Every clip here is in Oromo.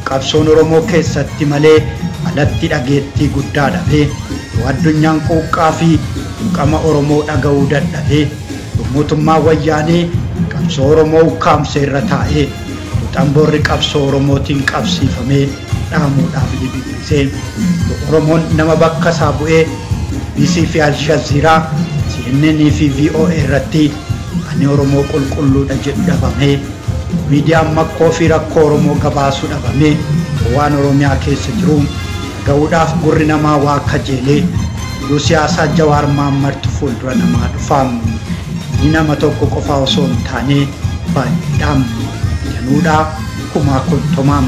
Qabsoon Oromoo keessatti malee alatti dhageettii guddaa dhabee, yoo addunyaan quuqqaa fi quuqama Oromoo dhaga'uu dadhabee, mootummaa wayyaanee qabsoo Oromoo ukkaamsee irra taa'ee, xamboorri qabsoo Oromootiin qabsiifamee dhaamuudhaaf libiqisee, Oromoon nama bakka isaa bu'ee BBC fi Al Jazeera, CNN fi VOA irratti ani Oromoo qulqulluudha jedhu dhabamee, miidiyaan makkoo fi rakkoo Oromoo gabaasuu dhabamee, waan Oromiyaa keessa jiru dhaga'uudhaaf gurri namaa waa kajeelee, oduu siyaasaa Jawaar Maammadtu fuuldura namaa dhufa. Inni nama tokko qofaa osoo hin taane baay'eedha. Danuudhaa kumaa kuntumaa.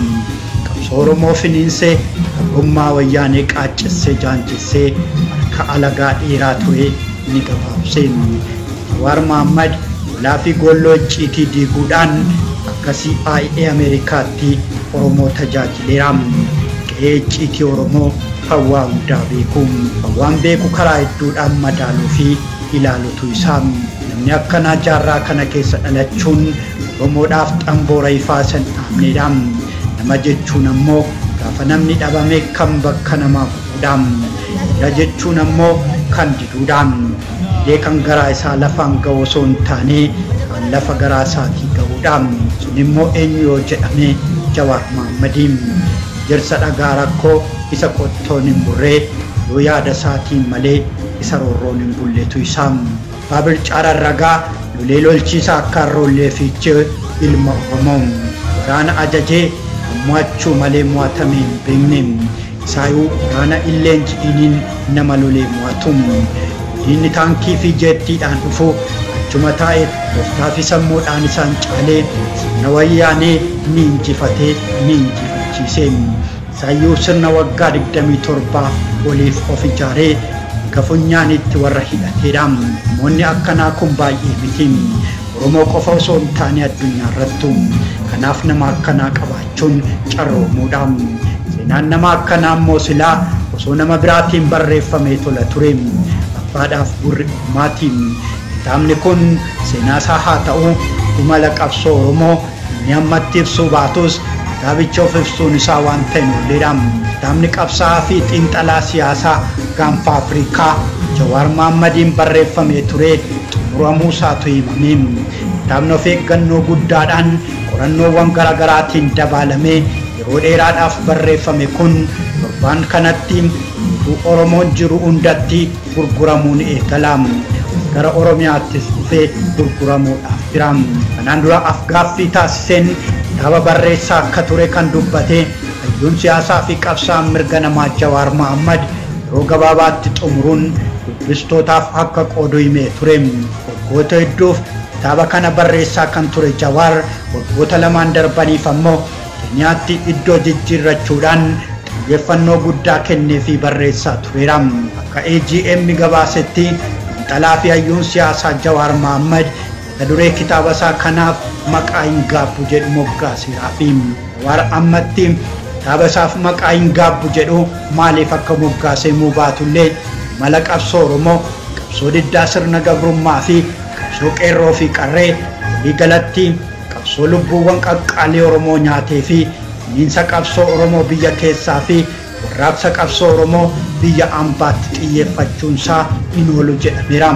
Qabsoo Oromoo finiinsee gabrummaa wayyaanee qaaccessee jaanjessee harka alagaa dheeraa ture ni gabaabse. Jawaar Mahaammad lolaa fi goolloo icciitii diiguudhaan akka CIA Ameerikaatti Oromoo tajaajileera. Qe'ee icciitii Oromoo kan waa hundaa beeku. Kan waan beeku karaa hedduudhaan madaaluu fi ilaalutu isaa. Namni akkanaa jaarraa kana keessa dhalachuun Oromoodhaaf xamboora ifaa san dhaabneedha. Nama jechuun ammoo gaafa namni dhabame kan bakka namaa bu'uudha. Dhiira jechuun ammoo kan diduudha. Didee kan garaa isaa lafaan ga'u osoo hin taane kan lafa garaa isaatii ga'uudha. Sun immoo eenyu yoo jedhame Jawaar Mahaammadi. Ejersa dhagaa rakkoo isa qottoon hin burree yoo yaada isaatiin malee isa roorroon hin bulletu isaa. Abbaa Bircaa Rarragaa lolee lolchiisaa akka harroollee fiichee ilma Oromoo. Waraana ajajee mo'achuu malee mo'atamee hin beekne. Isaayuu waraana illeen ji'iiniin nama lolee mo'atu. Diinni taankii fi jeettiidhaan dhufu achuma taa'e tooftaa fi sammuudhaan isaan caalee sirna wayyaanee ni injifatee ni injifachiise. Isaayyuu sirna waggaa 27 oliif of ijaaree hanga funyaanitti warra hidhateedha. Namoonni akkanaa kun baay'ee miti. Oromoo qofa osoo hin taane addunyaa irrattu. Kanaaf nama akkanaa qabaachuun carroomuudha. Seenaan nama akkanaa immoo silaa osoo nama biraatiin barreeffamee tola ture. Abbaadhaaf gurri ormaati. Kitaabni kun seenaa isaa haa ta'u imala qabsoo Oromoo inni ammatti ibsuu baatus kitaabicha of ibsuun isaa waan ta'e mul'eedha. Kitaabni qabsaa'aa fi xiinxalaa siyaasaa gaanfa Afrikaa Jawaar Mahaammadiin barreeffamee ture xumuramuu isaatu himame. Kitaabni of eeggannoo guddaadhaan qorannoowwan garaagaraatiin dabaalamee yeroo dheeraadhaaf barreeffame kun torbaan kanatti utuu Oromoon jiru hundatti gurguramuun eegala. Gara Oromiyaattis dhufee gurguramuudhaaf jira. Kanaan dura afgaaffii taasiseen kitaaba barreessaa akka ture kan dubbate hayyuun siyaasaa fi qabsaa'aan mirga namaa Jawaar Mahaammad yeroo gabaabaatti xumuruun dubbistootaaf akka qoodu himee ture. Waggoota hedduuf kitaaba kana barreessaa kan ture Jawaar waggoota lamaan darbaniif ammoo Keeniyaatti iddoo jijjiirrachuudhaan xiyyeeffannoo guddaa kennee fi barreessaa tureera. Akka AGM gabaasetti xiinxalaa fi hayyuun siyaasaa Jawaar Mahaammad mata duree kitaaba isaa kanaaf maqaa hin gaabbu jedhu moggaaseeraa fi Jawaar ammatti kitaaba isaaf maqaa hin gaabbu jedhu maaliif akka moggaasee muu baatullee imala qabsoo Oromoo, qabsoo diddaa sirna gabrummaa fi qabsoo qeerroo fi qarree waliigalatti qabsoo lubbuuwwan qaqqaalii Oromoo nyaatee fi finiinsa qabsoo Oromoo biyya keessaa fi warraaqsa qabsoo Oromoo biyya ambaatti xiyyeeffachuunsaa hin oolu jedhameera.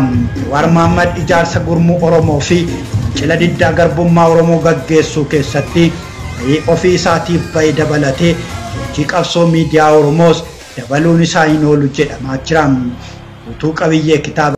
Jawaar Mahaammad ijaarsa gurmuu Oromoo fi fincila diddaa garbummaa Oromoo gaggeessuu keessatti gahee ofii isaatiif ba'e dabalatee hojii qabsoo miidiyaa Oromoos dabaluun isaa hin oolu jedhamaa jira. Guutuu qabiyyee kitaaba